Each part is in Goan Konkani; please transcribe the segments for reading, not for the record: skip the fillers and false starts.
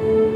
Please,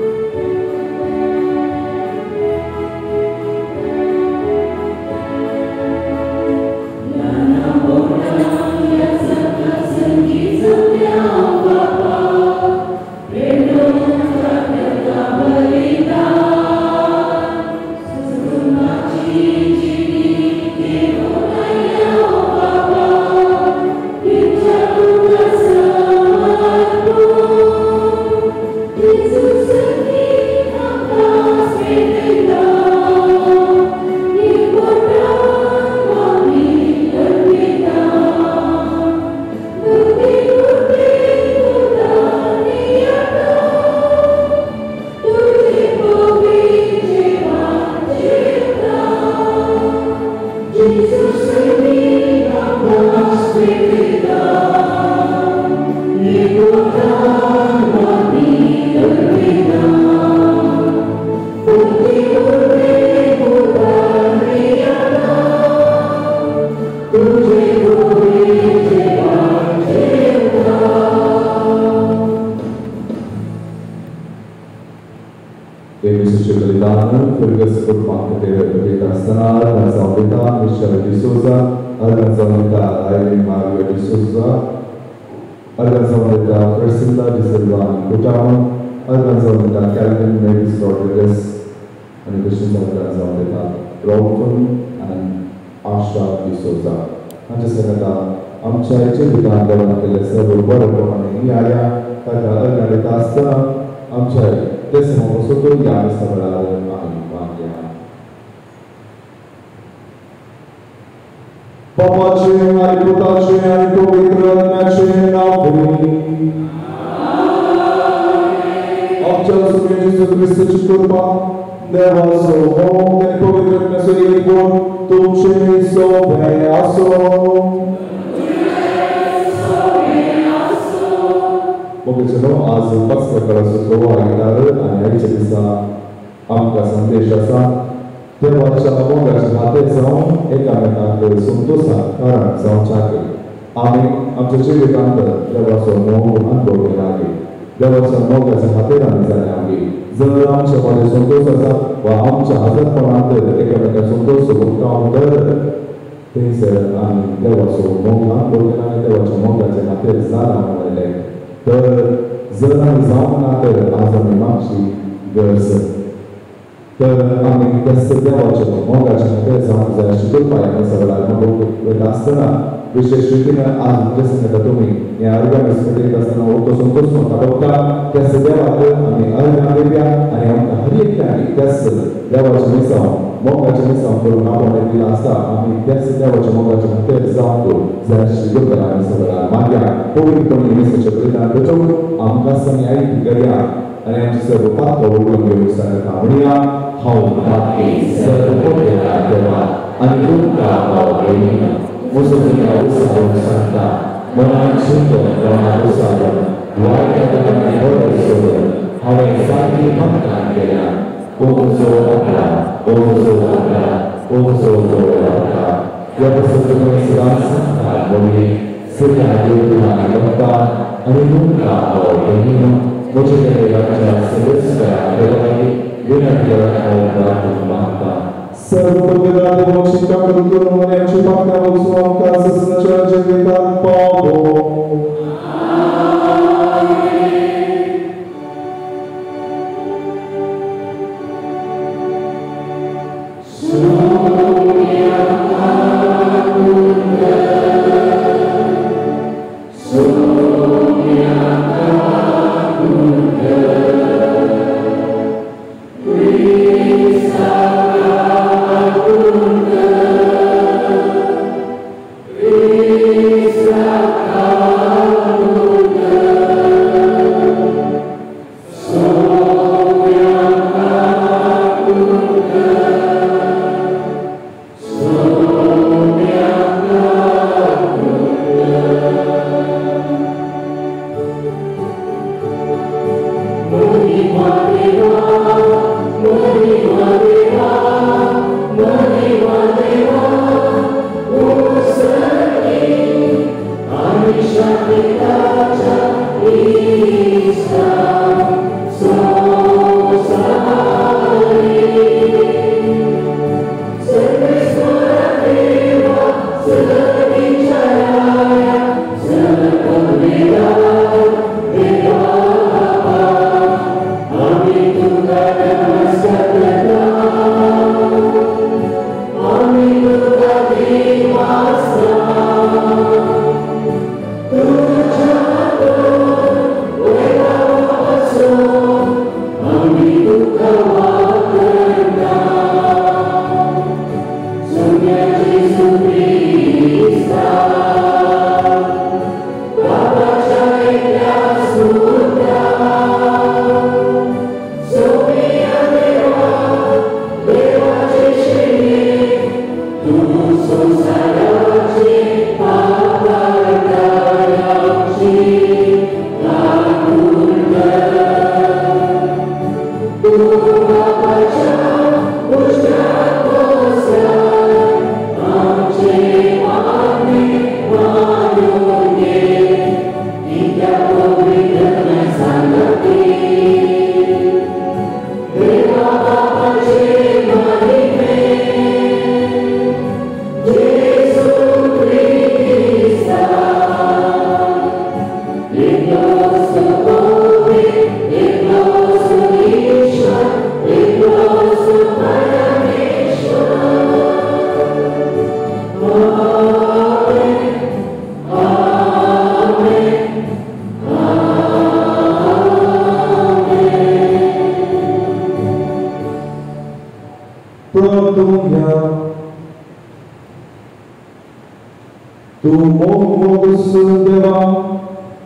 तूं मोग मोग आसून देवा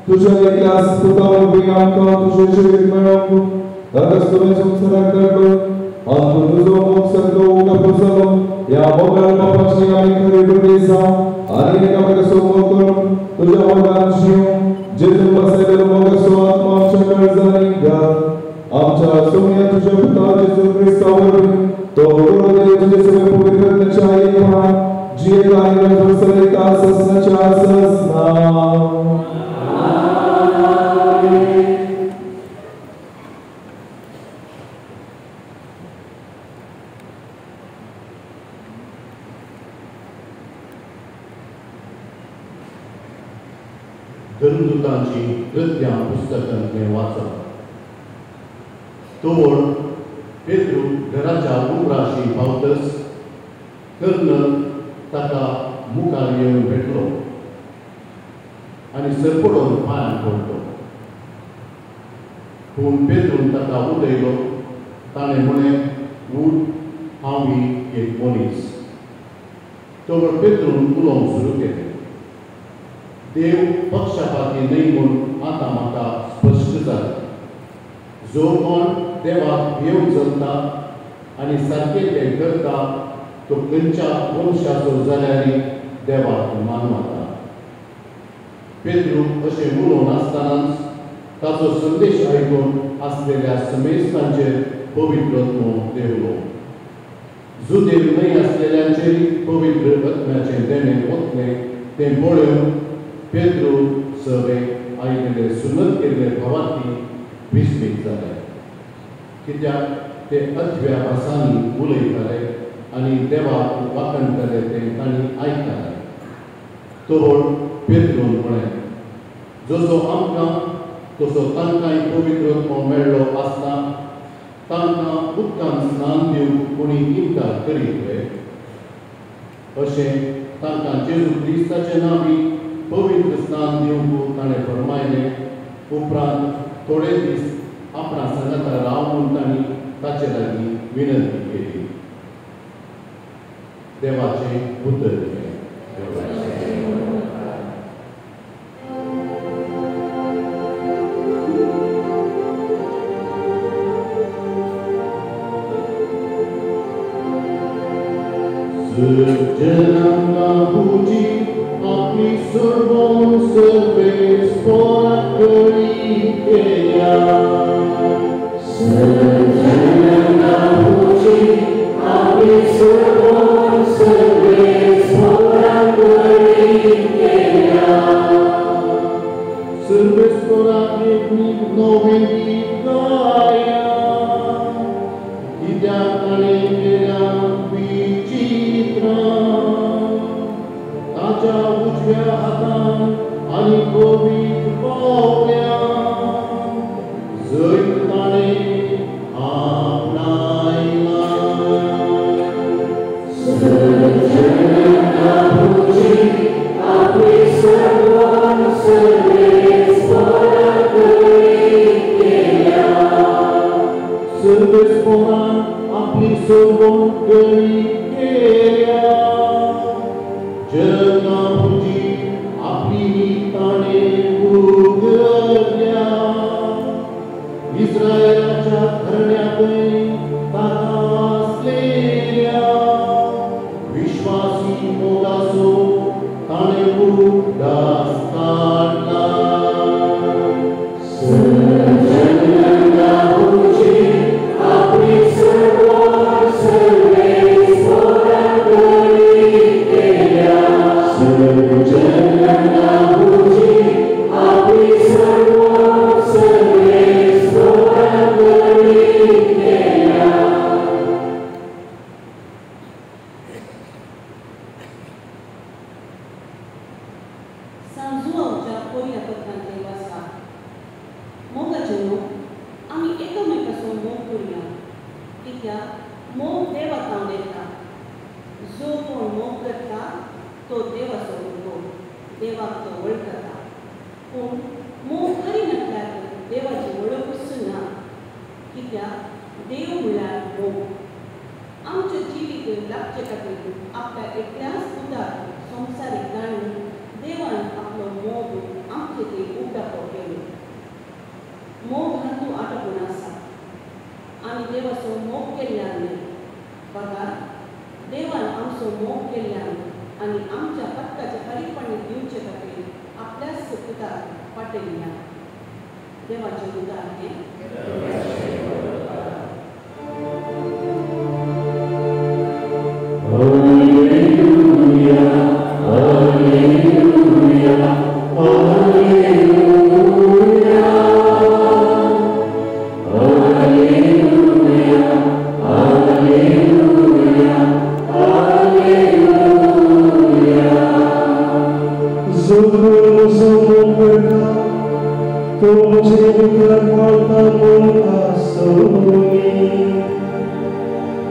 तुज्या एकल्या पुता वरवीं आमकां तुजें जिवीत मेळोवंक ताका तुवें संवसाराक धाडलो आनी तूं तुजो मोग सारको उगडो जालो. ह्या मोगान बापाची आमी खरी भुरगीं जावं आनी एकामेकाचो मोग करून तुज्या मोगान जिवं. जेजून बसयलेलो मोगाचो आत्मा आमच्या काळजांनी घाल. आमच्या सोम्या तुज्या पुता जेजू क्रिस्ता वरवीं तो गुरू तुजे सगळे पवित्रतेच्या एकपणान जियेता आनी चलयता ससनाच्या ससना. धर्मदूतांची कृत्यां पुस्तकांतलें वाचप. तोवळ पेत्रू घराच्या उमराशी पावतच कर्नल ताका मुखार येवन भेटलो आनी सरपडोवन पांयां पडलो. पूण पेत्रून ताका उलयलो. ताणें म्हळें, उठ, हांव ही एक मनीस. तोवळ पेत्रून उलोवंक सुरू केलें. देव पक्षपाती न्हय म्हूण आतां म्हाका स्पश्ट जालें. जो कोण देवाक येवन चलता आनी सारकें तें करता तो खंयच्या वंशाचो जाल्यार देवाक मानवता. पेत्रू अशें उलोवन आसतनाच ताचो संदेश आयकून आसलेल्या समेस्तांचेर पवित्र आत्मो देवलो. जुदेव न्हय आसलेल्यांचेर पवित्र आत्म्याचें देणें वतलें तें पळोवन पेत्रू सगळे आयिल्ले सुनत केल्ले भावार्थी विस्मीत जाले. कित्याक ते अथव्या भासांनी उलयताले आनी देवाक वाखणटाले तें तांणी आयकताले. तोवळ पेत्रून म्हळें, जसो आमकां तसो तांकांय पवित्र आत्मो मेळ्ळो आसता तांकां उदकान स्नान दिवंक कोणी इनकार करीत वे? अशें तांकां जेजू क्रिस्ताचें नांवी पवित्र स्नान दिवंक ताणें फरमायलें. उपरांत थोडे दीस आपणा सांगाता राव म्हूण तांणी ताचे लागीं विनंती केली. देवाचें उतर हें. सृजनांगाहुची आपली सर्वोन सर्वेस्पोरा करी केल्या. सृजनांगाहुची आपली सर्वोन सर्वेस्पोरा करी केल्या. सर्वेस्पोरा एक नवें गीत गाया, कित्याक ताणें केल्या विचित्रां. ताच्या उजव्या हातान आनी कोवीक पावल्या, जैत ताणें आपणायलां. सृजनांगाहुची आपली सर्वोन सर्वेस्पोरा करी केल्या. सर्वेस्पोरान आपली सर्वोन करी केल्या. जगापुजी आपली ताणें देवाचो मोग केल्ल्यान न्हय. बघा, देवान आमचो मोग केल्ल्यान आनी आमच्या पत्ताचे खरेपणी दिवचे खातीर आपल्याच पुताक पाठयल्या. देवाचें उदार हें. Alleluia, Alleluia, Alleluia, Alleluia, Alleluia, Alleluia.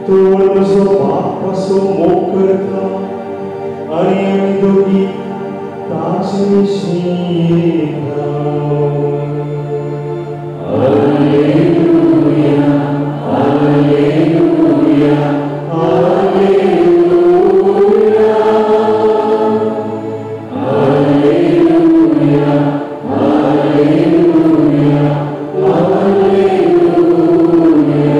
तुमचो बापाचो मोग करता आनी आमी दोगी ताचे विशीं. Alleluia, Alleluia, Alleluia, Alleluia, Alleluia, Alleluia.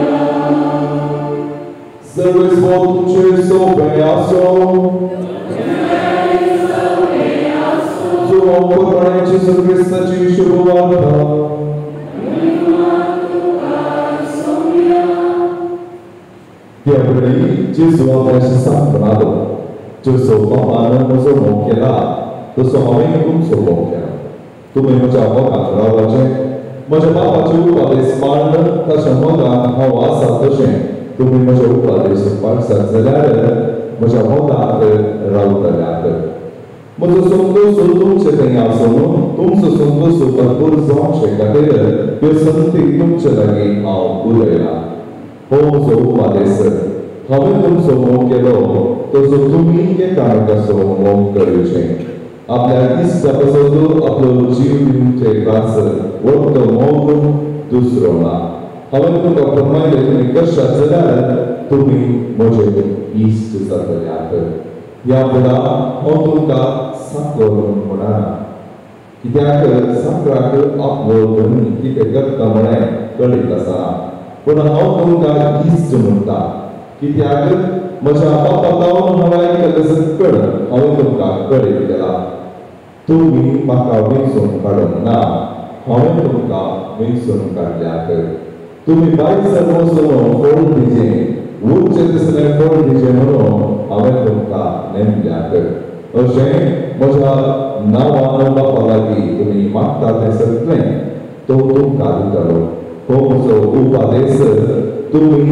Servez तुझे सोबे आसो जो प्रभू क्रिस्ताची शुभवार्ता. त्यावेळी जेजू आपल्याशी सांगतालो, जसो बाबान म्हजो मोग केला तसो हांवें तुमचो मोग केला. तुमी म्हज्या मोगान रावपाचें, म्हज्या बापाचे उपदेश पाळन ताच्या मोगान हांव आसा तशें तुमी म्हजे उपदेश पाळसात जाल्यार म्हज्या मोगांत रावतल्यात. म्हजो संतोश तुमचे थंय आसून तुमचो संतोष भरपूर जावचे खातीर ह्यो संती तुमचे लागीं हांव उलयलां. हो म्हजो उपदेश, हांवें तुमचो मोग केलो तसो तुमी एकामेकाचो मोग करचें. आपल्या इश्टा पासत आपलो जीव दिवचे त्रास व्हडलो मोग दुसरो ना. हांवें तुमकां फर्मायलें तुमी कशात जाल्यार तुमी म्हजे इश्ट जातल्यात. ह्या फुडां हांव तुमकां साकर म्हणना, कित्याक साकराक आपलो धनी कितें करता म्हणें कळीत आसना. पूण हांव तुमकां इश्ट म्हणटा, कित्याक म्हज्या बापा जावन हांवें आयकल्लें सकळ हांवें तुमकां कळीत केलां. तुमी म्हाका वेंचून काडूंक ना, हांवें तुमकां वेंचून काडल्यात. तुमी भायर सर वचून फळ दिचें, उरचें तसलें फळ दिचें म्हणून हांवें तुमकां नेमल्यात. अशें म्हज्या नांवान बापा लागीं तुमी मागता तें सगळें तो तुमकां दितलो. हो म्हजो उपदेश, तुमी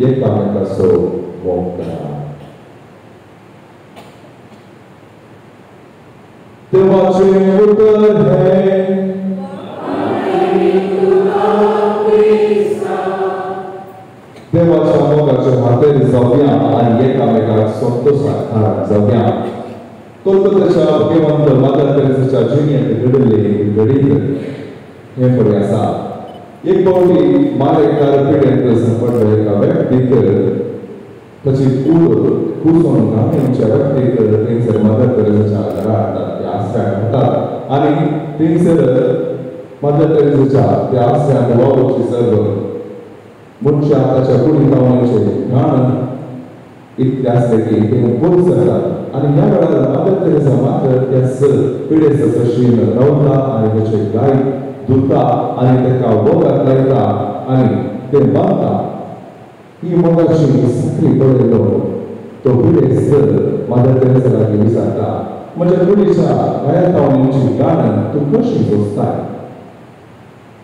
एकामेकाचो मोग करा. देवाचें उतर हें. देवाच्या मोगाच्या खातीर जावया आनी एकामेकाक संतोशाक कारण जावया. कोलकाताच्या भाग्यवंत मादर तेरेसाच्या जिणेंत घडिल्लें एक घडीत हें फुडें आसा. एक फावटी मारेकार पिडेंत सांपडलो एका व्यक्तीक ताची कूड कुसोवन घामेच्या व्यक्तीक थंयसर मादर तेरेसाच्या घरा हाडटात, त्या आसऱ्याक हाडटात आनी थंयसर मादर तेरेसाच्या त्या आसऱ्याक वावुरची सर्व मनशां ताच्या कुडींत येवचे घाण इतलें आसलें की ते बोर जातात. आनी ह्या वेळार मादर तेरेसा मात्र त्या पिडेस्ता भशेन रावता आनी ताचे गाय धुता आनी ताका वखद लायता आनी ते बांदता. ही मोगाची साकरी पळयलो तो पिडेस्त मादर तेरेसा लागीं विचारता, म्हज्या कुडीच्या गायांत येवची घाण तूं कशी सोंसताय?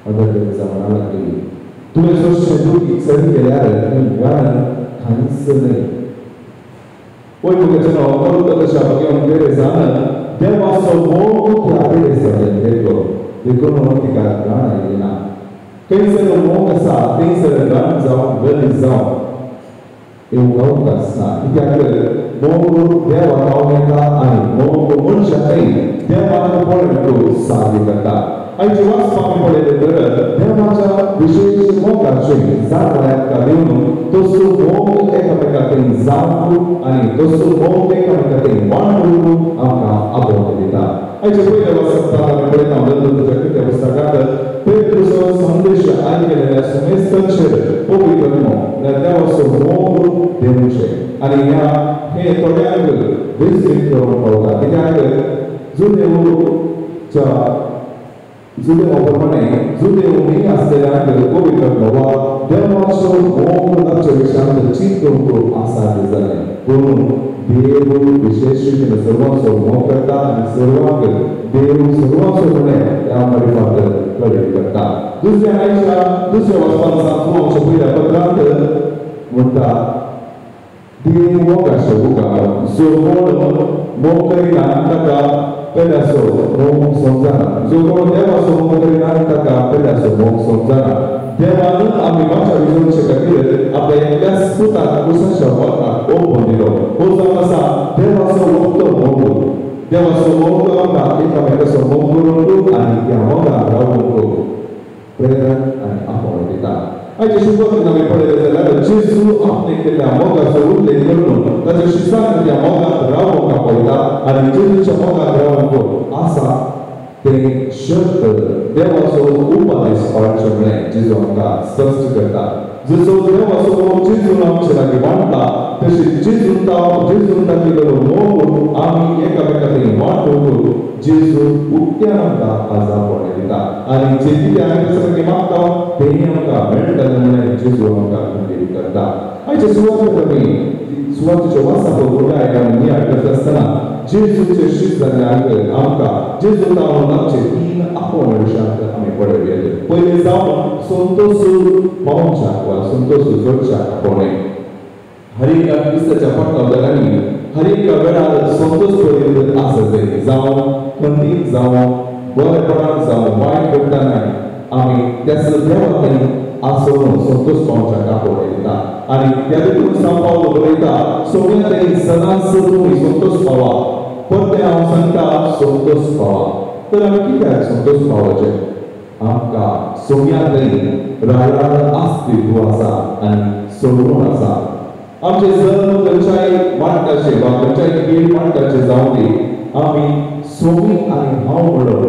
मादर तेरेसा म्हणा लागली, तुवें सोंसचें दुखी सरी केल्यार ही घाण कांयच न्हय. वय मुखाचें कोलकाताच्या भाग्यवंत तेरेसान देवाचो मोग त्या पिडेस्ताचेर घेतलो, देखून तिका घाण आयली ना. खंयसर मोग आसा थंयसर घाण जावं गलीज जावं येवंक अवकाश ना, कित्याक मोग देवाक हांव येता आनी मोग मनशाकय देवाक पळोवन साध्य करता. आयचे वाचपाक आमी पळयलें तर देवाच्या विशेश मोगाचें जाणवाय आमकां दिवन तसो मोग एकामेका थंय जावंक आनी तसो मोग एकामेका थंय वांटूंक आमकां आपोवणें दिता. आयचे पयल्या वाचपाक आमी पळयता लंदनाच्या कित्या पुस्तकांत पेत्रूचो संदेश आयकलेल्या सुमेस्तांचेर पवित्र आत्मो देवाचो मोग देवचें आनी ह्या हे थोड्यांक विस्तृत करूंक पावता. कित्याक जुदेवच्या जुदेवा प्रमाणे जुदेव न्ही आसलेल्यांक पवित्र आत्मो वा देवाचो मोग तांच्या विशयांत चिंतूंक आसाध्य जालें. पूण देव विशेष रितीन सर्वांचो मोग करता आनी सर्वांक देव सर्वांचो म्हणलें ह्या मार्फत कळीत करता. दुसऱ्या आयच्या दुसऱ्या वाचपान सांतवाच्या पयल्या पत्रांत म्हणटा देव मोगाचो उगार जो कोण मोग करिना ताका पेल्याचो मोग समजना, जो कोण देवाचो मोग करिना ताका पेल्याचो मोग समजना. देवान आमी वाचा विजोवचे खातीर आपल्या एकल्याच पुताक क्रुसाच्या वताक ओंपून दिलो. हो जावन आसा देवाचो वखदो मोग. देवाचो मोग आमकां एकामेकाचो मोग करूंक आनी त्या मोगान रावूंक प्रेरण आनी आपोवणें दिता. आयचे शिकवणेंत आमी पळयलें जाल्यार जेजू आपणे केल्ल्या मोगाचो उल्लेख करून ताच्या शिसांक त्या मोगांत रावूंक आपयता आनी जेजूच्या मोगांत रावूंक आसा तें शर्त देवाचो उपदेश पाळचें म्हणलें जेजू आमकां स्पश्ट करता. जसो देवाचो मोग जेजून आमचे लागीं वांट्टा तशें जेजून दाखयलेलो मोग आमी एकामेका थंय वांटूंक जेजू उक्त्यान आमकां आज आपोवणें दिता आनी जें कितें आमी ताचे लागीं मागता तेंय आमकां मेळटलें म्हणलें जेजू आमकां खंडीत करता. आयचे सुवातेर आमी सुवातेच्या वासाचो गुणाय आमी नियाळ करता आसतना जेजूचे शीत जाल्ल्यांक आमकां जेजू तावन आमचे तीन आपोवण्या विशयांत आमी पळोवया. पयलें जावन संतोश पावच्याक वा संतोश जोडच्याक आपोवणें. हर एका क्रिस्ताच्या फाटल्या हर एका वेळार संतोश पर्यंत आसत जाय, जावं खंतीत जावं बरेपणान जावं वायट घडटना आमी त्याच देवा थंय आसोवन संतोश पावच्याक आपोवणें दिता. आनी त्या देखून सांत पावल बरयता सगळ्या थंय सदांच तुमी संतोश पावा. परतें हांव सांगता संतोश पावा. तर आमी कित्याक संतोश पावचें? आमकां सगळ्या थंय रायार अस्तित्व आसा आनी सोडून आसा. आमचे जल्म खंयच्याय वांटाचे वा खंयच्याय खेळ वांटाचे जावं दी आमी सोमी आनी हांव म्हणलो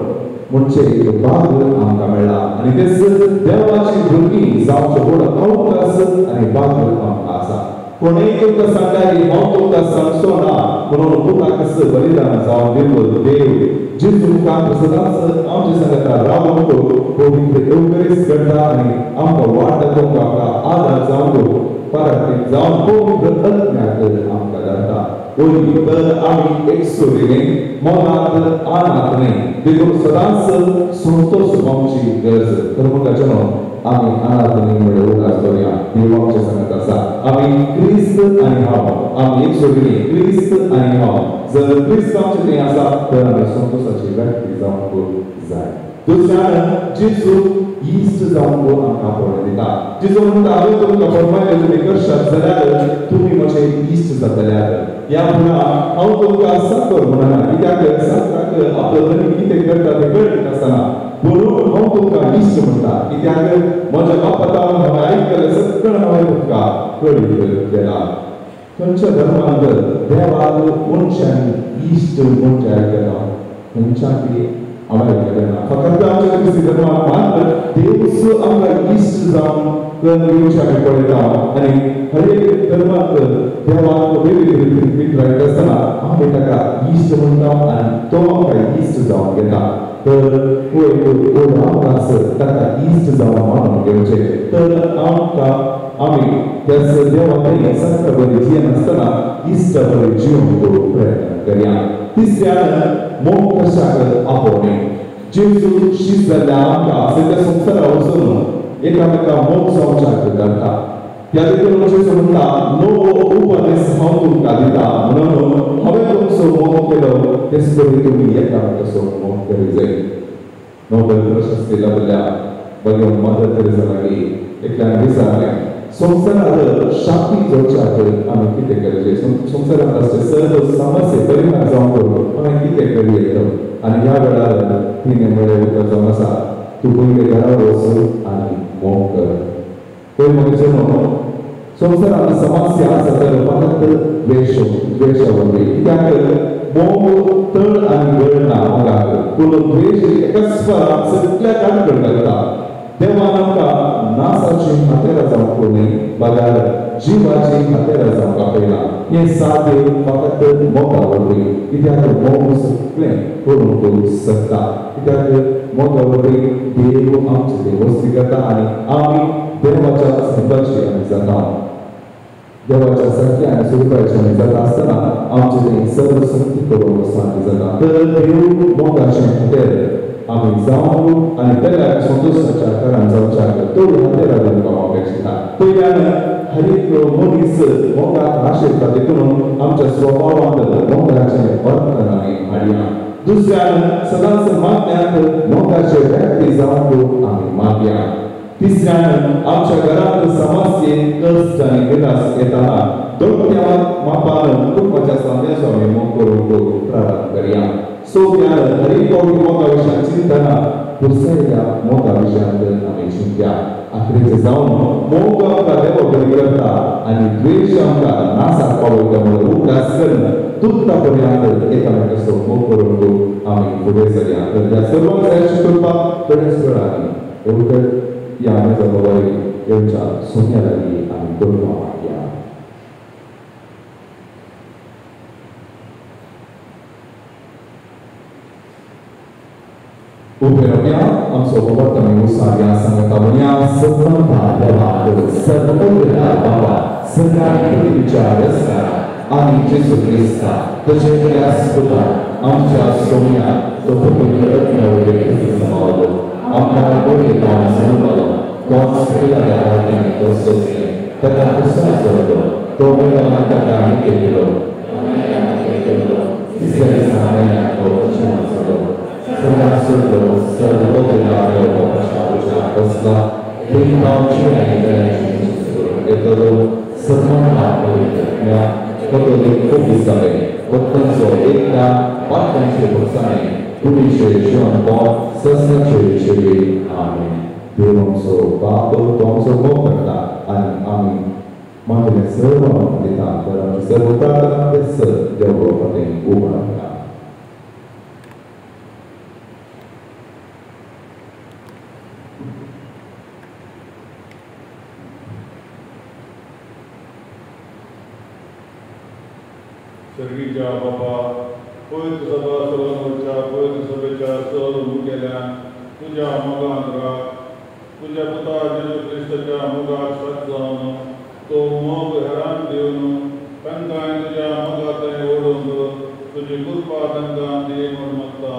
म्हणजे एक भाग आमकां मेळ्ळा आनी तेच देवाची भुरगीं जावचो व्हड अवकाश आनी भाग आमकां आसा. कोणेय तुमकां सांगता की हांव तुमकां सांगचो ना म्हणून पुताक बलिदान जावन दिल्लो देव जेजू मुखार सदांच आमचे सांगता रावूंक पवित्र एवकरीस घडटा आनी आमकां वाट दाखोवंक आमकां आदार जावंक परातीत जावन पवित्र आत्म्याक आमकां धाडटा. वयली तर आमी एकसुरी न्ही मोगांत आनात न्ही देखून सदांच संतोश पावची गरज. तर मुखाचें आमी अनाथ न्ही म्हणल्यार उगडास दवरया. देव आमचे सांगत आसा आमी क्रिस्त आनी हांव, आमी एकसुरी न्ही, क्रिस्त आनी हांव. जर क्रिस्त आमचे थंय आसा तर आमी संतोशाची व्यक्ती जावंक जाय. दुसऱ्यान जेजू इश्ट जावंक आमकां आपोवणें दिता. जेजू म्हणटा हांवें तुमकां फर्मायलें तुमी करशात जाल्यार तुमी म्हजे इश्ट जातले. ह्या फुडें हांव तुमकां साकर म्हणना कित्याक साकराक आपलो धनी कितें करता तें कळटा आसतना, म्हणून हांव तुमकां इश्ट म्हणटा कित्याक म्हज्या बापातान हांवें आयकलें सगळें हांवें तुमकां कळीत केलां. खंयच्या धर्मांत देवाक मनशांनी इश्ट म्हणजे आयकलां? खंयच्यान हांवें आयकलें ना. फकत आमच्या क्रिस्ती धर्मांत मात्र देवच आमकां इश्ट जावन घेवचें आमी पळयता आनी हर एक धर्मांत देवाक वेगवेगळे रितीन वितरायता आसतना आमी ताका इश्ट म्हणटा आनी तो आमकां इश्ट जावन घेता. तर हो एक व्हड अवकाश ताका इश्ट जावन मानून घेवचें. तर आमकां आमी त्याच देवा थंय सारको बरी जियेनासतना इश्टा बरी जिवंक प्रयत्न करया. तिसऱ्यान मोग कशाक आपोवणें. जेजू शीत जाल्ल्या आमकां सगळ्या संवसारा वचून एकामेका मोग जावच्याक धाडटा. त्या देखून जेजू म्हणटा नवो उपदेश हांव तुमकां दिता म्हणून हांवें तुमचो मोग केलो तेच परी तुमी एकामेकाचो मोग करीत जाय. नोबेल प्रशस्ती लाभल्या भगवान मदर तेरेसा लागीं एकल्यान विचारलें संवसारांत शांती जोडच्याक आमी कितें करचें, संवसारांत आसचे सर्व समस्ये परिणाम जावंक आमी कितें करूं येता? आनी ह्या वेळार तिणें म्हळें उतर जावन आसा तूं पयलें घरा वच आनी मोग कर. पळय म्हजें संवसारांत समस्या आसा तर फकत द्वेशा वरवीं. कित्याक मोग तळ आनी गळ ना मोगाक, पूण द्वेश एकाच स्वरान सगळ्या काणकण घालता. देवान आमकां जावंक न्हय बगर जिवाची हातेरां जावंक आपयला. हें सादें फकत मोगा वरवीं, कित्याक मोग सगळें करूंक शकता, कित्याक मोगा वरवीं देव आमचे ते वस्ती करता आनी आमी देवाच्या संपाची आमी जाता. देवाच्या सारकी आनी स्वरुपाची आमी जाता आसतना आमचे ते सर्व शक्ती करूंक साध्य जाता. तर देव मोगाचें हातेर आमी जावंक आनी तेल्याक संतोशाच्या कारण जावच्याक तो हातेरा दिवपाक अपेक्षिता. पयल्यान हर एक मनीस मोगाक आशेता, देखून आमच्या स्वभावांत मोगाचें वर्तन आमी हाडया. दुसऱ्यान सदांच मागण्यांत मोगाचे व्यक्ती जावंक आमी मागया. तिसऱ्यान आमच्या घरांत समस्ये कश्ट आनी विलास येतना दोट्या मापान कुटुंबाच्या संदेशो आमी मोग करूंक प्रारंभ करया. चवथ्यान हर एक फावटी मोगा विशयांत चिंतना पुरसायल्या मोगा विशयांत आमी चिंतया. आखरेचें जावन मोग आमकां देवा बरी करता आनी द्वेश आमकां नासाक पावयता म्हणून उगडास करून दुखता पर्यंत एकामेकाचो मोग करूंक आमी फुडें सरया. तर ह्या सर्वांक जाय करपाक थोड्याच वेळांनी एवढं ह्या आमच्या बाबाई येवच्या सोन्या लागीं आमी करपाक मागया. उबे रावया, आमचो बाबा आमी उसारया सांगता म्हणया. सर्वांता देवाक सर्वोत्तरा बाबा सगळ्या विचार आसता आनी जेजू क्रिस्ता तशें पुता आमच्या सोम्या तो समावलो आमकां बरें काम सांगपालो कोण सकयल्या देवांनी तो सोंसलें ताका कुसार सोडलो तो मेळना ताका आनी केलो तिसऱ्या दिसा मेळ्ळ्या तो अशें सोडलो सगळ्या सोडलो सर्व बसला कथोलीक खूब दिसताले वक्तांचो एकदा पांचशे भक्तांनी कुडीचे जिवन सस्नाचे शेवी. आमी देव आमचो बाप तो आमचो मोग करता आनी आमी मागले सर्व दिता. तर आमचे सर्व प्रार्थना ते सर देव फाटीं उबो रावता. सर्गीच्या बापा पवित्र सभा सर्वांच्या पवित्र सभेच्या सर्व मुखेल्यान तुज्या मोगान राख. तुज्या पुता जेजू क्रिस्ताच्या मोगाक साथ जावन तो मोग हेरांक दिवन तांकां तुज्या मोगांत ओडून तुजी कृपा तांकां दी म्हूण मागता.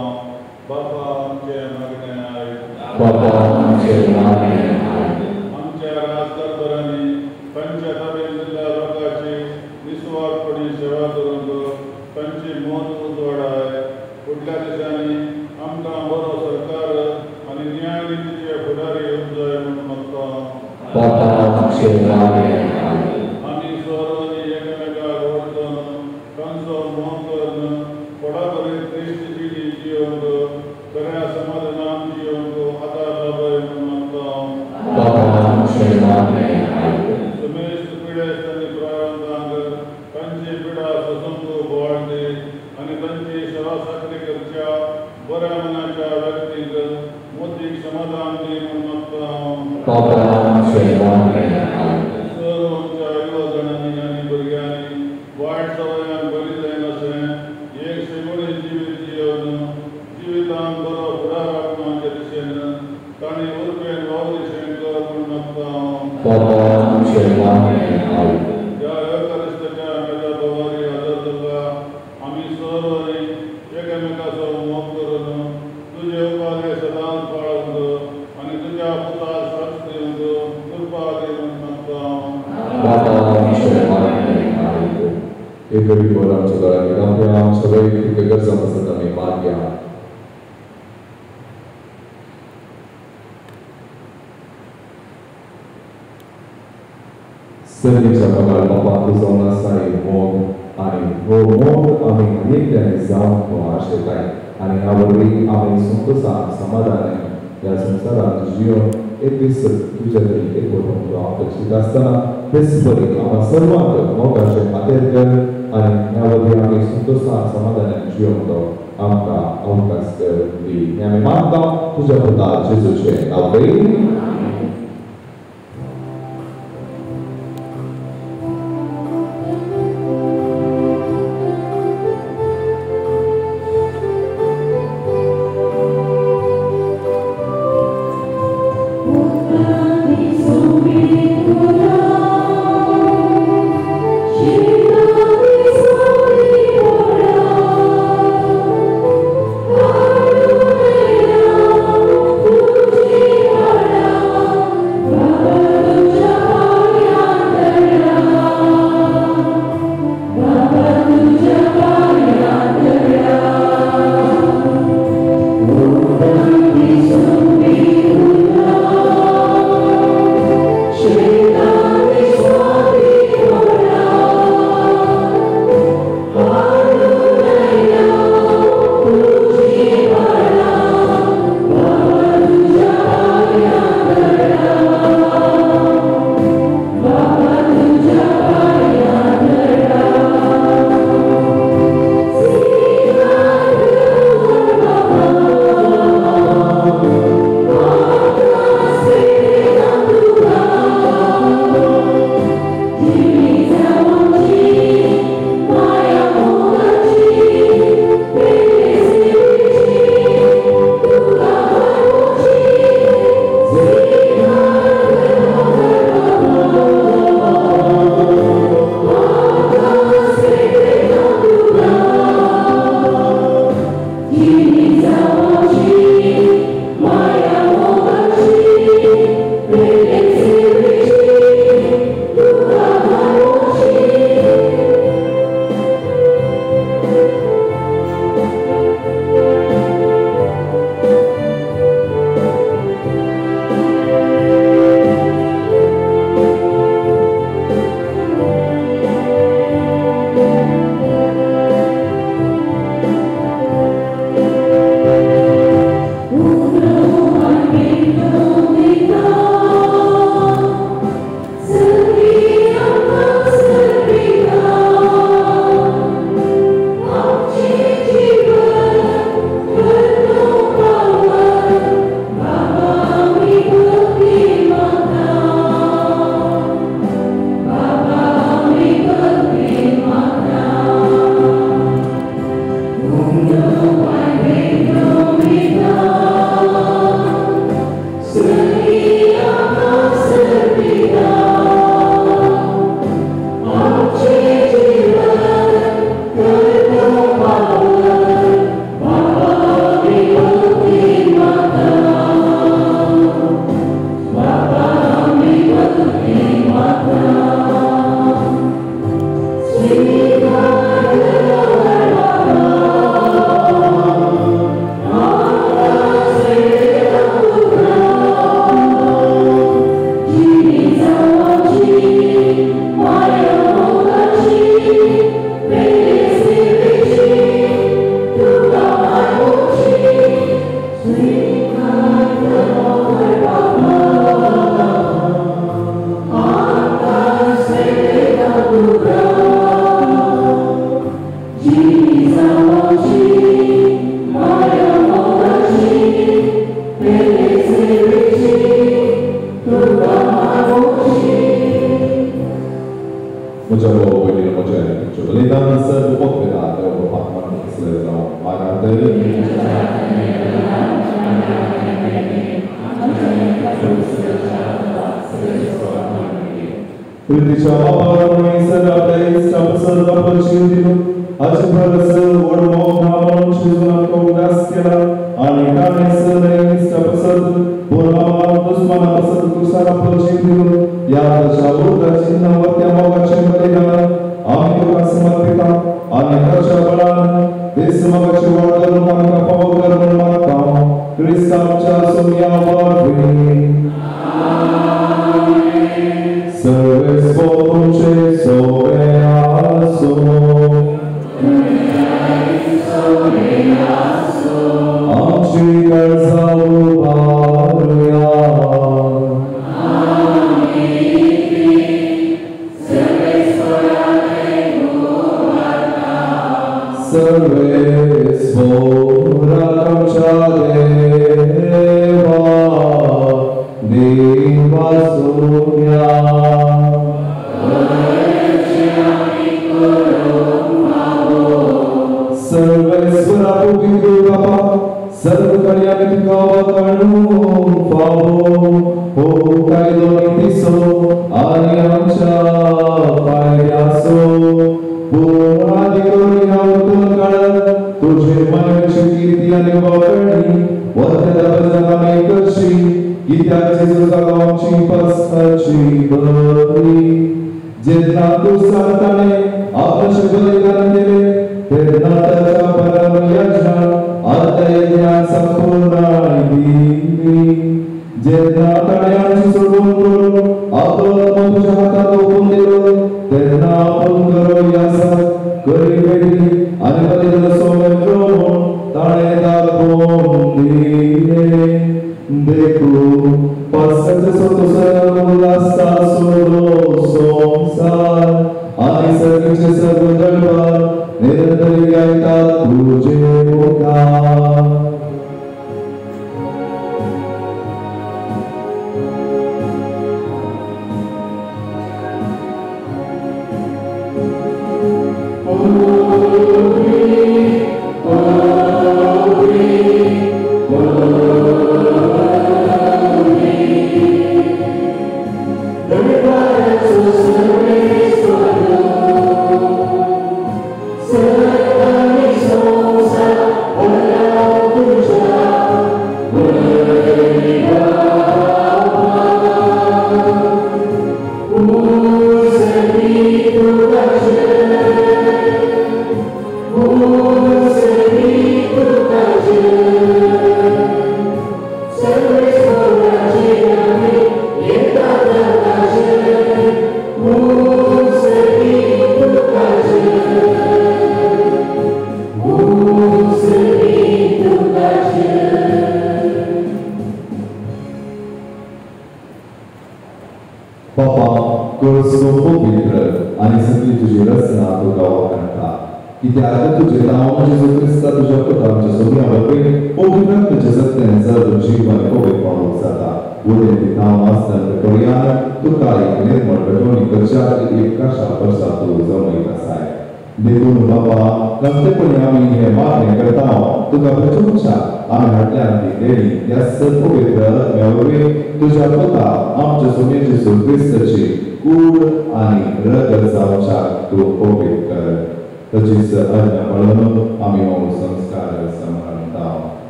बापा आमचें मागणें आयक. बापा आमचें मागणें आयक. आमच्या राजकारभारांनी तांच्या ताब्यांत दिल्ल्या लोकांची निस्वार्थपणी सेवा करूंक तांची मत उजवाडाय. फुडल्या दिसांनी आमकां बरो सरकार आनी न्याय नितीचे फुडारी येवंक जाय म्हूण मागता. आमी सर्वांनी एकामेकाक वळखून तांचो मोग करून कोडा बरी क्रिस्त जिणी जियोवंक खऱ्या समाधानान जियोवंक आदार लाभय म्हूण मागता. समेस्त पिडेस्त आनी प्रायवंतांक तांची पिडा सोसूंक बोवाळ दी आनी तांची सेवा साकरी करच्या बऱ्या मनाच्या व्यक्तींक मोतीक समाधान दी म्हूण मागता. सर्व आमच्या युवा जाणांनी आनी भुरग्यांनी वायट सवयांक बरी जायनाशें एक शेगुणी जिवीत जियोवन जिवितांत बरो फुडार आपणाच्या दिशेन तांणी उर्बेन वावरिशें कर म्हूण मागता. ह्या एवकारिस्ताच्या मेजा बवारी हजर जाल्ल्या आमी सर्वांनी एकामेकाचो मोग करून तुजे उपकारे सदांच पाळूंक आनी तुज्या पुताक साथ दिवंक कृपा दी म्हूण मागता. एक गरीब आमच्या दोळ्यांनी आमच्या वैयक्तीक गरजां आसत आमी मागया. सर्गीच्या पगार बापा तुजो आसा मोग आनी हो मोग आमी हरेकल्यानी जावंक हो आशेताय आनी ह्या वरवीं आमी संतोशान समाधानान ह्या संवसारांत जिवन एक दीस तुज्या थंय एक वचूंक अपेक्षीत आसतना तेच परी आमकां सर्वांक मोगाचें खातेर कर आनी ह्या वरवीं आमी संतोशान समाधानान जिवंक आमकां अवकाश कर दी. हें आमी मागता तुज्या पुता जेजूचें नांव. Ricevò quindi l'omogenito, dopo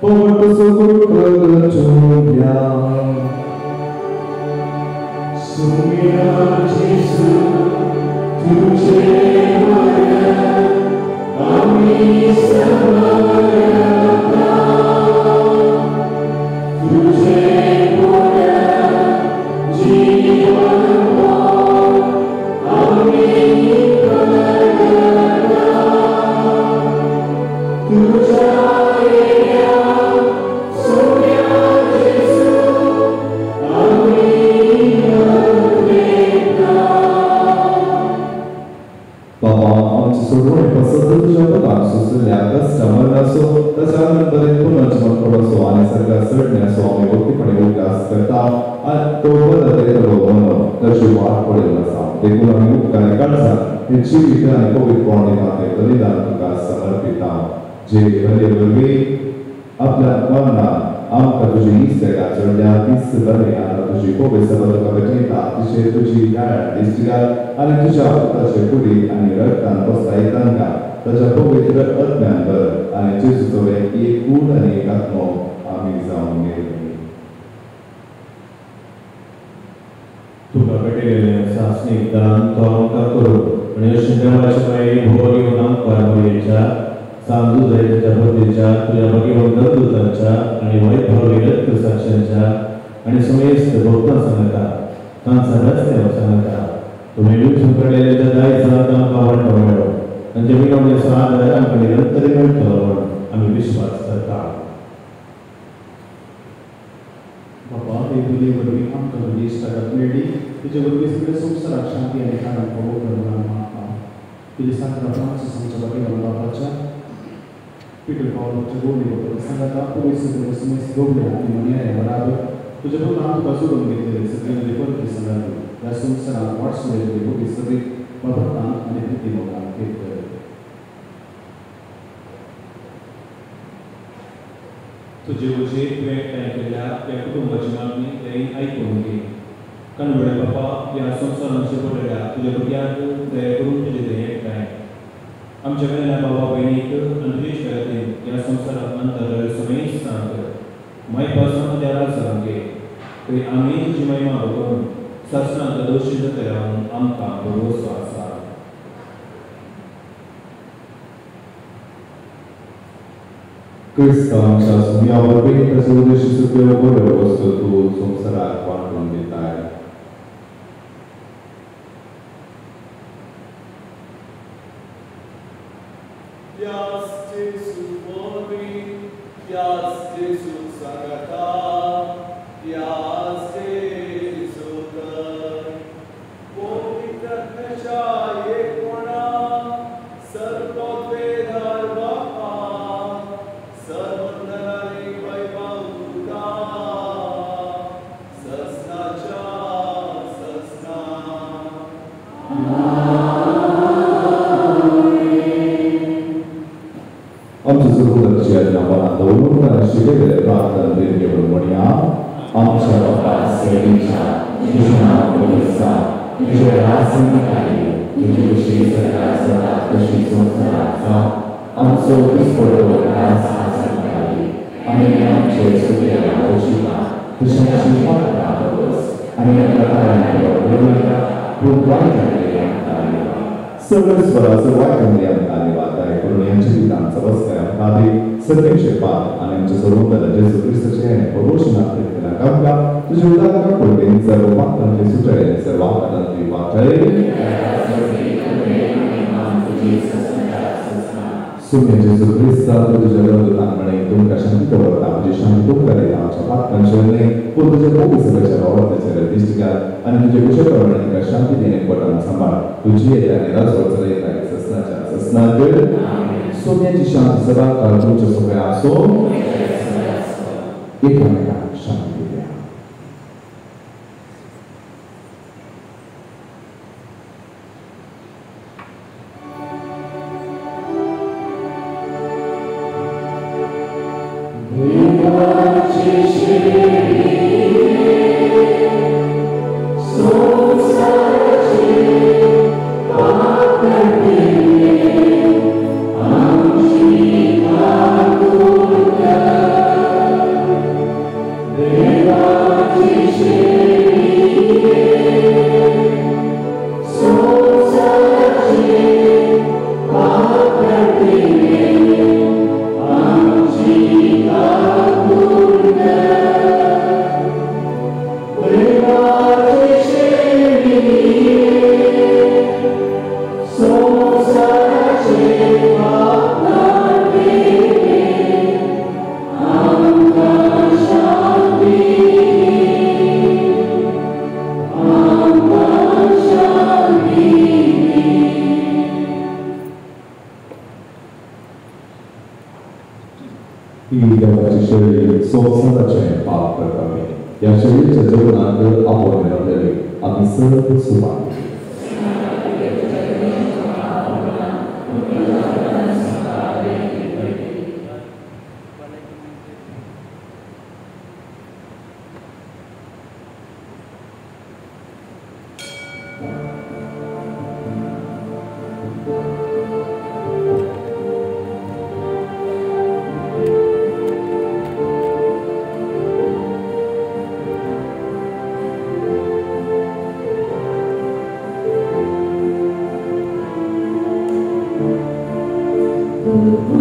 पोट सगळो चुया सुमिया जेसू तुझे आमी समर्पता तुझे जीवन आमी करता तुझ्या सुमिया जेसू आमी बाबा आमचे सोडवणे पसंत तुझ्या पदाक सोंसलेल्या कश्ट मरणाचो ताच्या बरें पुनर्जन्म पडोसो आनी सरकार चडण्याचो आमी भक्तीपणे उगडास करता आनी तो परत येतलो म्हणून ताची वाट पळयत आसा. देखून आमी उपकारी काळजान हें जिवीत आनी पवित्रपण दिता तें बलिदान तुका समर्पिता जे बरे वरवीं आपल्या मरणान आमकां तुजी इश्टेगा चडल्या तीच बरें आतां तुजी पवित्र सभा तुका भेटयता तिचेर तुजी गाळ दिश्टी घाल आनी तुज्या पुताचे कुडीक आनी रगतान बसता तांकां ताच्या पवित्र आत्म्यान भर आनी जेजूचो एक कूड आनी एक आत्मो आमी जावन गेले. तुका भेटयलेलें सासणीक दान तो आमकां करूं आनी अशें देवाच्या माये भोव घेवन आमकां मरियेच्या सांजू जायच्या बुद्धीच्या तुज्या भगिवंत दूतांच्या आनी वैभवी रक्त साक्षांच्या आनी समेस्त भक्तां सांगता तांचा रस्त्यावर सांगता तुमी विचून काडलेल्या दायजांत आमकां वांटो मेळो तांचे विनवणेचो आदार आमकां निरंतर मेळटलो म्हूण आमी विश्वास करता. बाबा हे तुजे वरवीं आमकां तुजी इश्टागत मेळ्ळी तुजे वरवीं सगळे संवसाराक शांती आनी कारण पळोवंक मागता तुजे साकरापणाचो आमच्या भगिवंत बापाच्या पीटर पावलाच्या गोवली बद्दल सांगता पवित्र सगळे समेस्त गोवल्या आनी मनियाऱ्या बराबर तुज्या पुतान तुका जोडून घेतलेले सगळे तुजे परती सांगात ह्या संवसारांत वाटसुले तुजे पवित्र सभेक बाबतान आनी प्रिती मोगान थीर कर. तुजे वजेर तुवें एकठांय केल्ल्या त्या कुटुंबाची मागणी तें आयकून घे. कणवडे बापा ह्या संवसारांत पडलेल्या तुज्या भुरग्यांक दया करून तुजे थंय एकठांय आमच्या वेल्या बाबा भयणीक आनी तुजे खातीर ह्या संवसारांत अंतरलेल्या समेस्तांक मायपासून त्या राजांक घे थंय आमी तुजी महिमा बघून सासणांत दोशी जातले म्हणून आमकां भरवसो आसा. क्रिस्तांच्या सुम्या वरवीं ताचे उद्देशी सगळ्यो बऱ्यो वस्तू तूं संवसाराक वांटून दिताय. त्याच जेजू वरवीं त्याच जेजू सांगता त्याच जेजू थंय पवित्र आत्म्याच्या एकपणान सर्वोत्वेदार बापा सर्वंदनाने वैभव तुका ससनाच्या ससना. आमच्या सुरवातीची आज्ञा मनात दवरून आनी शिकयलेले प्रार्थना देणगी म्हणून म्हणया. आमच्या बापा सर्वीच्या तुझें नांव पवित्र जावं तुजें राज येवं तुजी खुशी सरकार जाता तशी संवसारांत जावं आमचो दिसपडो घास आज आमकां दी आनी आमचे चुकलेल्या वशिता तुज्याची पात्रां बस आनी आमकां उलयता पूण वायटांतले आमकां दिवा. सर्वेस्वराचो वायटांतले आमकां दिवा दया करून ह्यांच्या जिवितांत सवस्काय आमकां दी सर्वेचे पाप आनी आमच्या सर्वोत्तर जेजू क्रिस्ताचें परोशनाथ केला आमकां तुज्या उदाहरणां पडलें सर्व पात्रांतले सुटले सर्व आकारांतली वाटले सुम्या जेजू क्रिस्ता तुज्या रंगदान म्हणे तुमकां शांती दवरता तुजी शांती तुमकां दिता आमच्या पात्रांचेर न्हय पूण तुज्या पवित्र सभेच्या वावराचेर दिश्टी घाल आनी तुजे कुशळ प्रमाणे तांकां शांती दिणे पोटान सांबाळ तुजी येता आनी राजवट चलयता ससनाच्या ससनाक. सोम्याची शांती सदां काळ तुमच्या सगळ्या आसो एकामेकांक शांती दिया. संसाराचे पाप करपी आमची ही देवाची शेळी संवसाराचें पाप करताली. ह्या शेळीच्या जेवणाक आपोवन रावलेले आमी सर्व सुभाग. Thank you.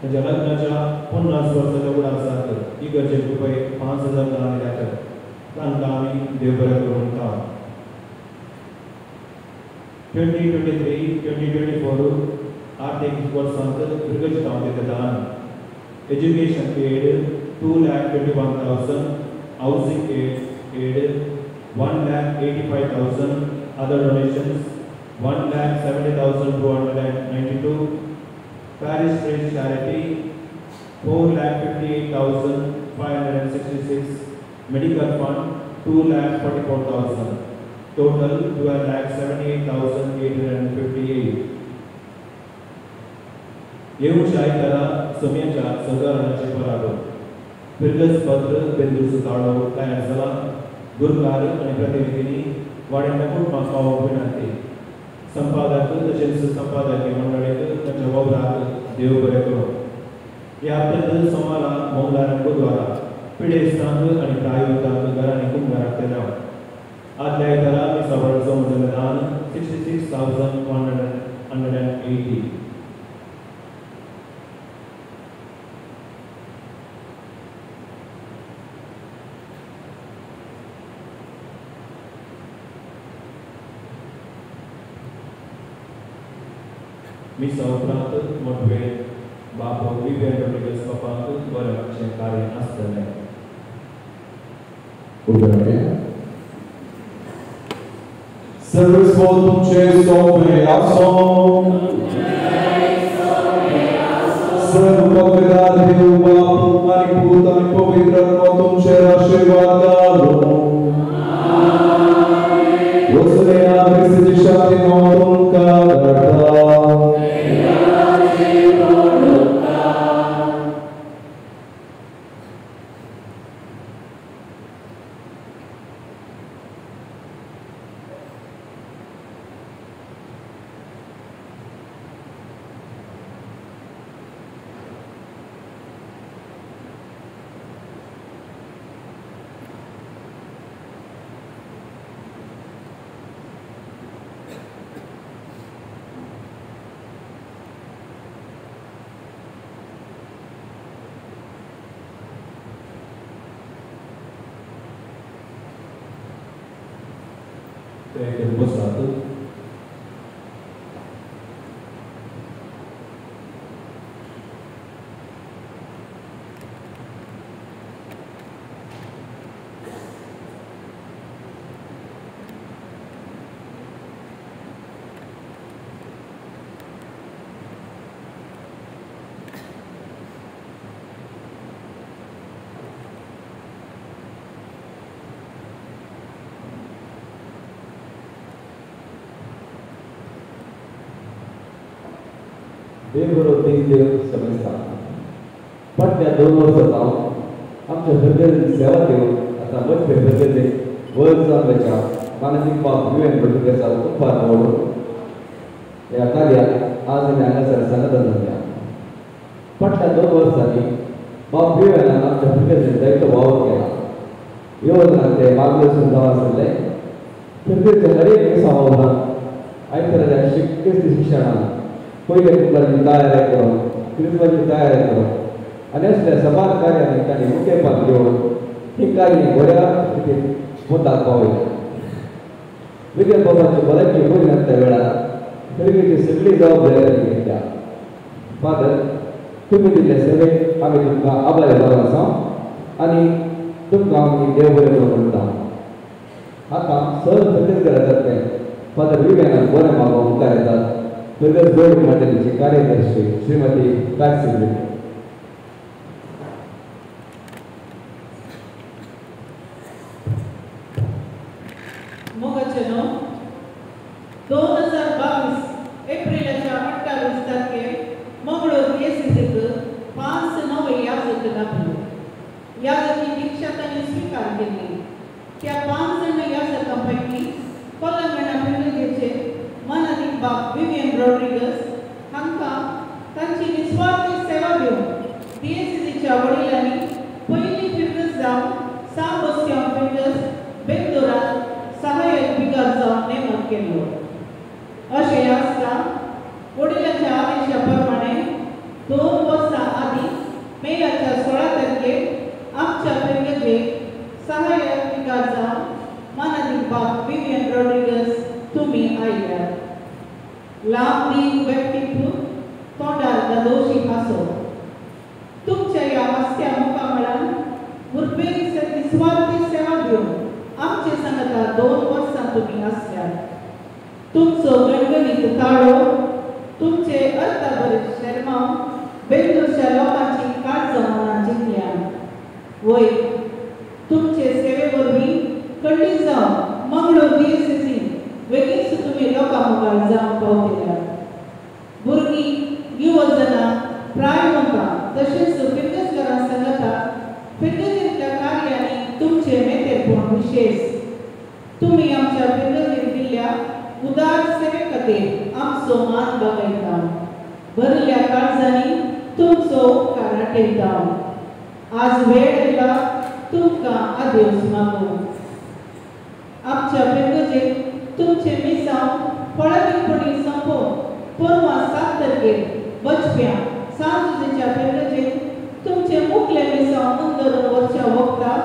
तांच्या लग्नाच्या 50 वर्साच्या उडासाक इगर्जेक रुपये 5,000 दान दिल्यात. तांकां आमी देव बरें करूं म्हणटा. 2023-2024 आर्थीक वर्सांत इगर्ज जावन दिता दान education aid 2,21,000, housing aid 1,85,000, other donations 1,70,292, parish priest charity 4,58,566, medical fund 2,44,000, total 12,78,858. येवच्या आयतारा सम्याच्या सहकाराचे परागो फिरगज पत्र बेंदूरचो ताळो तयार जाला. गुरकार आनी प्रतिनिधींनी वाड्यांच्या कुटुंबाक पावोवप विनंती. संपादक तशेंच संपादकीय मंडळीक तांच्या वावराक देव बरें करूं. ह्या हप्त्यांत सोमारा, मंगळार आनी बुधवारा पिडेस्तांक आनी प्रायुक्तांक घरांनी कुंभाराक तेलाव. आदल्या आयतारा मिसा वेळार जमलें दान 66,180. मिसा उपरांत मोटवे बापो विवियन रॉड्रिगस बापांक बरें मागचें कार्य आसतलें. सर्वस्व तुमचे सोंपे आसो. सर्व पवित्र देव बाप आनी पूत आनी पवित्र आत्मो तुमचेर आशिर्वाद घालूं. वसुया क्रिस्ताची शांती हांव तुमकां धाडटा. देव बरो देव समजता. फाटल्या 2 वर्सां जावन आमच्या भुरग्यांनी सेवा दिवन आतां मजपे भुरग्यांनी वयर जावन मानसीक बाब विवेन रॉड्रिगसाक उपकार मोडून ह्या कार्याक आज आमी हांगासर सांगत जाल्या. फाटल्या 2 वर्सांनी बाब विवेनान आमच्या भुरग्यांनी जायतो वावर केला. येवजणान ते मार्गदर्शन जावन आशिल्लें. भुरग्यांच्या हर एक दिसा वावरान आयतराच्या क्रिस्ती शिक्षणान पयले कुंभाराची तयारी करून क्रिस्माची तयारी करून आनी असल्या सबार कार्यांनी तांणी मुखेलपण घेवन ही कार्य बऱ्या रितीन मुद्दाक पावयली. विजय बाबाची भलायकी बरी नासता वेळार फिरगेची सगळी जबाबदारी तांणी घेतल्या. फादर, तुमी दिल्ले सेवेक आमी तुमकां आभारी जावन आसा आनी तुमकां आमी देव बरें करूं म्हणटा. आतां सर फिरगेज घरांतले फादर विवेनाक बरें मागोवंक मुखार येतात फिरगज गोड मंडळीची कार्यदर्शी श्रीमती पॅट्सी ब्रिटो. मोगाचेनो 2022 एप्रिलाच्या 28 तारखेर मंगळूर एसीसीक 5 नवे याजक लाभले. याजकी दीक्षा तांणी स्विकार केली. त्या 5 जाण याजकां पैकी कोलंगणा फिरगेचे मानादीक बाब विवियन रॉड्रिगस हांकां तांची निस्वार्थी सेवा दिवन डीएसीसीच्या वडिलांनी पयली फिरगस जावन साबस्त्यांव फिरगस बेंदोरात सहाय्यक बिगार जावन नेमक केल्लो. अशें आसता वडिलांच्या आदेशा प्रमाणे 2 वर्सां तुमी आयल्यात. लांब दीग व्यक्तित्व, तोंडार दादोशी हांसो, तुमच्या ह्या हास्या मुखामळान मुरबेक निस्वार्थी सेवा दिवन आमचे सांगता 2 वर्सां तुमी आसल्यात. तुमचो गणगणीत ताळो, तुमचे अर्थाभरीत शेरमांव बेंदूरच्या लोकांची काळजां मनां जिखल्यान. वय तुमचे सेवे वरवीं खंडीत जावन मंगळूर डीएसएसी वेगींच तुमी लोकां मुखार जावंक पावतल्यात. भुरगीं, युवजनां, प्रायवंतां तशेंच फिरगजकारां सांगता फिरगजेंतल्या कार्यांनी तुमचें मेतेरपण विशेश. तुमी आमच्या फिरगजेन दिल्ल्या उदार सेवे खातीर आमचो मान बगयता. भरिल्ल्या काळजांनी तुमचो उपकार आठयता. आज वेळ आयला तुमकां आदेस मागूंक. आमच्या फिरगजेक तुमचें मिसांव फळादीकपणी संपोवन परवां 7 तारखेर बचप्यां सांजुजेच्या फिरगजेक तुमचें मुखलें मिसांव अंदरून वरच्या वखदाक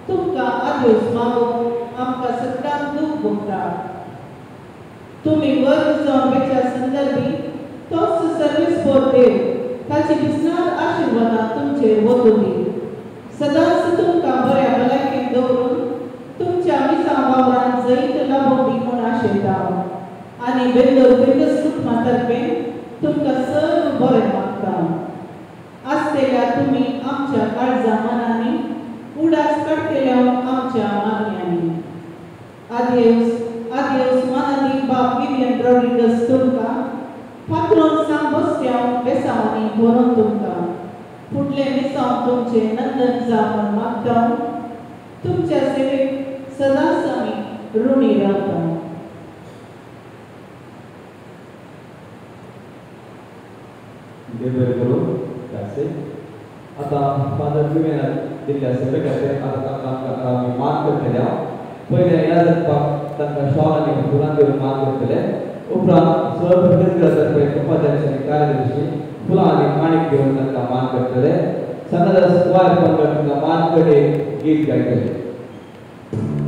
तुमकां आदेस मागूंक आमकां सगळ्यांक दूख भोगता. तुमी वर्ग जावन वेच्या संदर्भी तोच सर्वीस फॉर देव ताची विस्नार आशिर्वादां तुमचेर वतली. सदांच तुमकां बऱ्या भलायकेन दवरून तुमच्या मिसां वावरान जैत लाभोवंक दी म्हूण आशेता आनी बेंदोर फिरगज कुटुंबा तर्फे तुमकां सर्व बरें मागता. आसतल्या तुमी आमच्या काळजा मनांनी, उडास काडटल्या आमच्या मागण्यांनी. आदेस आदेस मानादीक बाब विवियन रॉड्रिगस तुमकां पात्रोन सांग बसत्यांव बेसांवांनी भरोन तुमकां फुडलें मिसांव तुमचें नंदन जावन मागता. तुमच्या सेवेक सदांच आमी ऋणी रावता. देव बरें करूं. आतां फादर विवियनान दिल्ल्या सेवे खातीर आतां तांकां आमी मान करतले. पयलें ह्या जगपाक तांकां शॉल आनी फुलां दिवन मान करतले. उपरांत सर्व फिरगजकारां तर्फे उपाध्यक्ष आनी कार्यदर्शी फुलां आनी काणीक दिवन तांकां मान करतले. संगदास क्वायर पंगड तांकां मान कडे गीत गायतले. Thank you.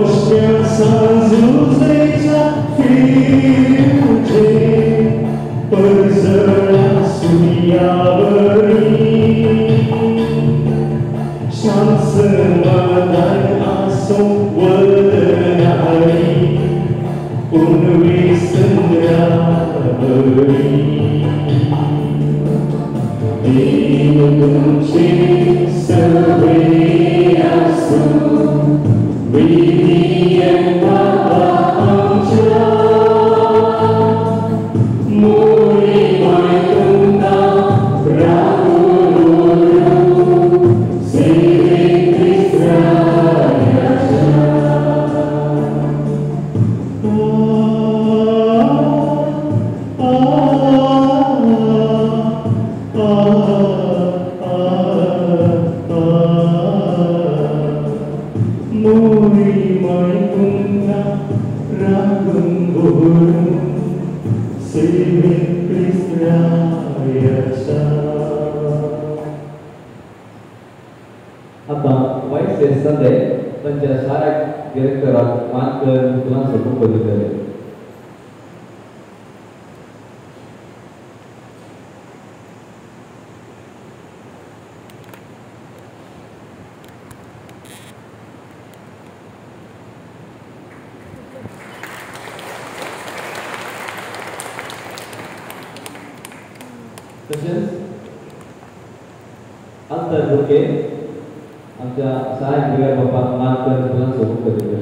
पोसक्या सांजुजेच्या फिरजे परजळ्या सुर्यावरी शांत समाधान आसूं वदनारी पुनवे संद्रावरी देव तुमचे सगळे आसूं विधियन बाबा आमच्या मोरी माय तुमकां राखून सेवेक क्रिस्ताच्या. मोरी माय तुमकां राखून दवरूं सेवेक क्रिस्ताच्या. आतां वायस संदे तांच्या सहायक डिरेक्टराक मान कर फुलांचो बुको दितले. तशेंच अंतर बुके आमच्या सहायक बिगर बापाक मान कर फुलांचो बुको दितले.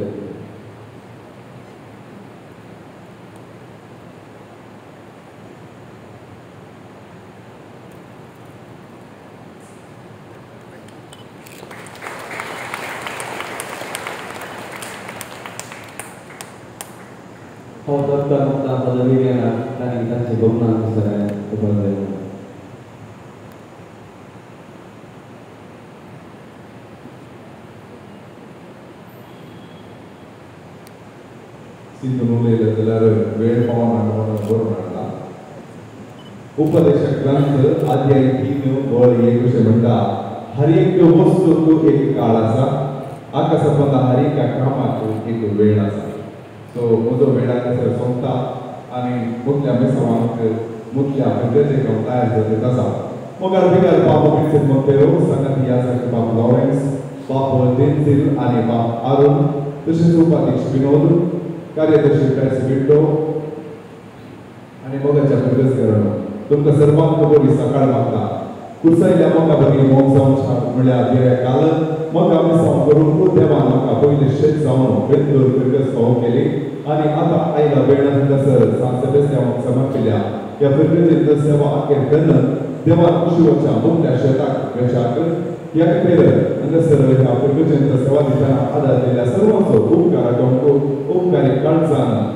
हो दत्ता मुक्ता पदवी घेणार तांणी तांचे भोगनान सगळें खबर जाय. सिंधु उलयलें जाल्यार वेळ पावना म्हणून बरोवन हाडला. उपदेश ग्रंथ अध्याय 3 ओळ 1 अशें म्हणटा, हर एक वस्तूक एक काळ आसा, आकाशा पोंदा हर एका कामाक एक वेळ आसा. सो म्हजो वेळ हांगासर सोंपता आनी मुखल्या मिसावांक मुखल्या फिरगजेक हांव तयार जाल्लें आसा. मुखार बिगर बाप विन्सेंट मोंतेरो, सांगाती याजक बाप लॉरेन्स, बाप डेन्झिल आनी बाप अरुण, तशेंच उपाध्यक्ष विनोद, कार्यदर्शी पॅट्स विंडो आनी मोगाच्या फिरगजकारांनो, तुमकां सर्वांक बरी सकाळ मागता. कुर्सायल्या मोगा भगी मोग जावच्या म्हळ्यार गिऱ्या काल मोगा मिसांव करूंक देवान म्हाका पयलें शेत जावन बेंदूर फिरगज फावो केली आनी आतां आयला वेळ हांगासर सांत सेबेस्त्यांवाक समर्पिल्या ह्या फिरगजेंत सेवा अखेर कन्न देवान कुशिवच्या मुखल्या शेताक वेचाक ह्या खातीर हांगासर ह्या फिरगजेंत सेवा दितना आदार दिल्ल्या सर्वांचो उपकार करूंक उपकारी काळजान